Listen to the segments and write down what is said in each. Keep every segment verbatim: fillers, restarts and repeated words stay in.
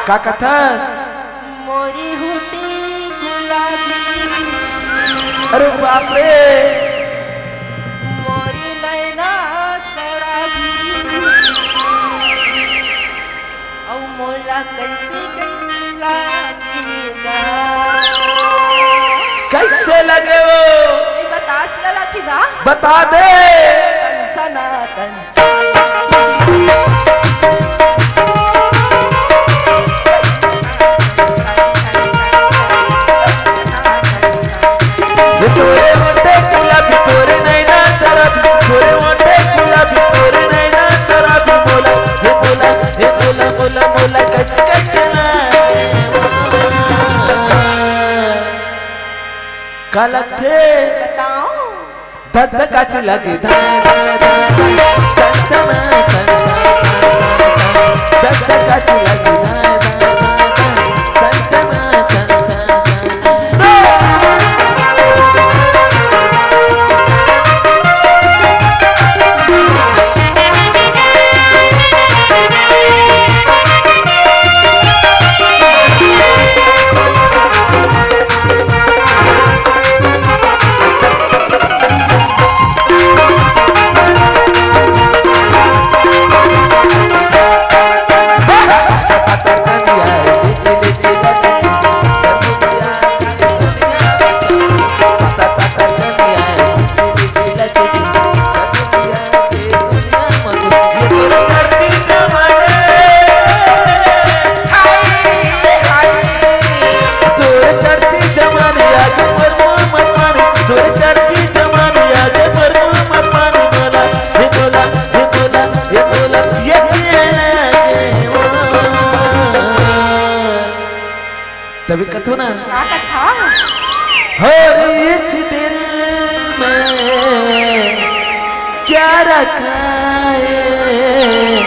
का कथस? मोरी हुटी गुलाबी। अरे बाप रे। मोरी नैना शराबी। अउ मोला कइसे कइसे लागेगा। कइसे लगे वो? नहीं बता, सिला लाथी ना। बता दे। सनसना तन का लगथे? बताओ। धक धक काची लगे, धक धक काची लगे, तभी कथो ना। का कथा? हर इस दिल में क्या रखा है,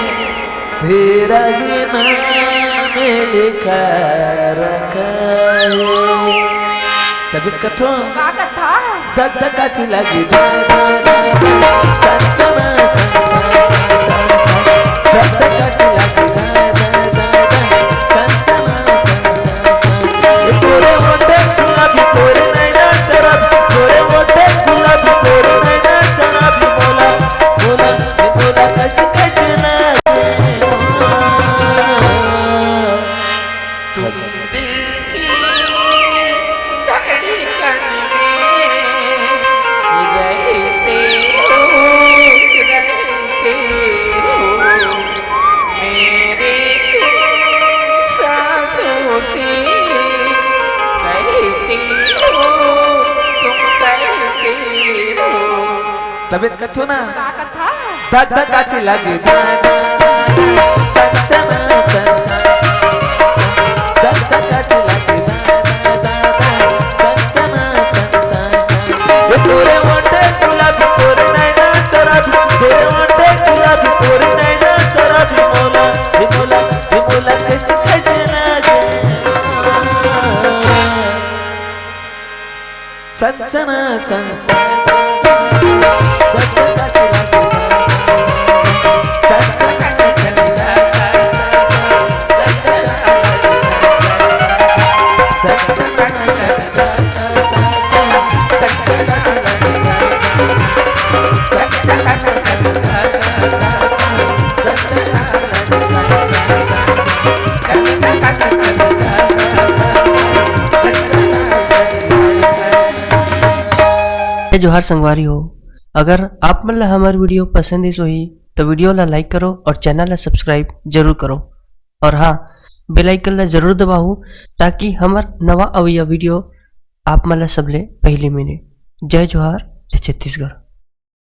तेरा ही नाम लिखा रखा है। तभी कथो। का कथा? धक धक काची लगी, धक धक काची लगी, तुम दिल की धड़कन में रहते हो, रहते हो, मेरे सांसों से कहते हो, तुम कहते हो। तबीयत कथो ना। का कथा? धक धक काची लगे, धक धक काची लगे, ए तोरे ओठे गुलाबी, तोरे नैना शराबी, तोरे ओठे गुलाबी, तोरे नैना शराबी, मोला, ए मोला, ए मोला, कैसे, कैसे लागे? सनसना, सनसना। जय जोहार संगवारी हो, अगर आप मन ला हमर video पसंद आइस होही, तो video ला like करो और channel ला subscribe जरूर करो। और हाँ, bell icon ला जरूर दबाओ, ताकि हमर नवा अवइया video आप मन ला सबले पहली मिले। जय जोहार, जय छत्तीसगढ़।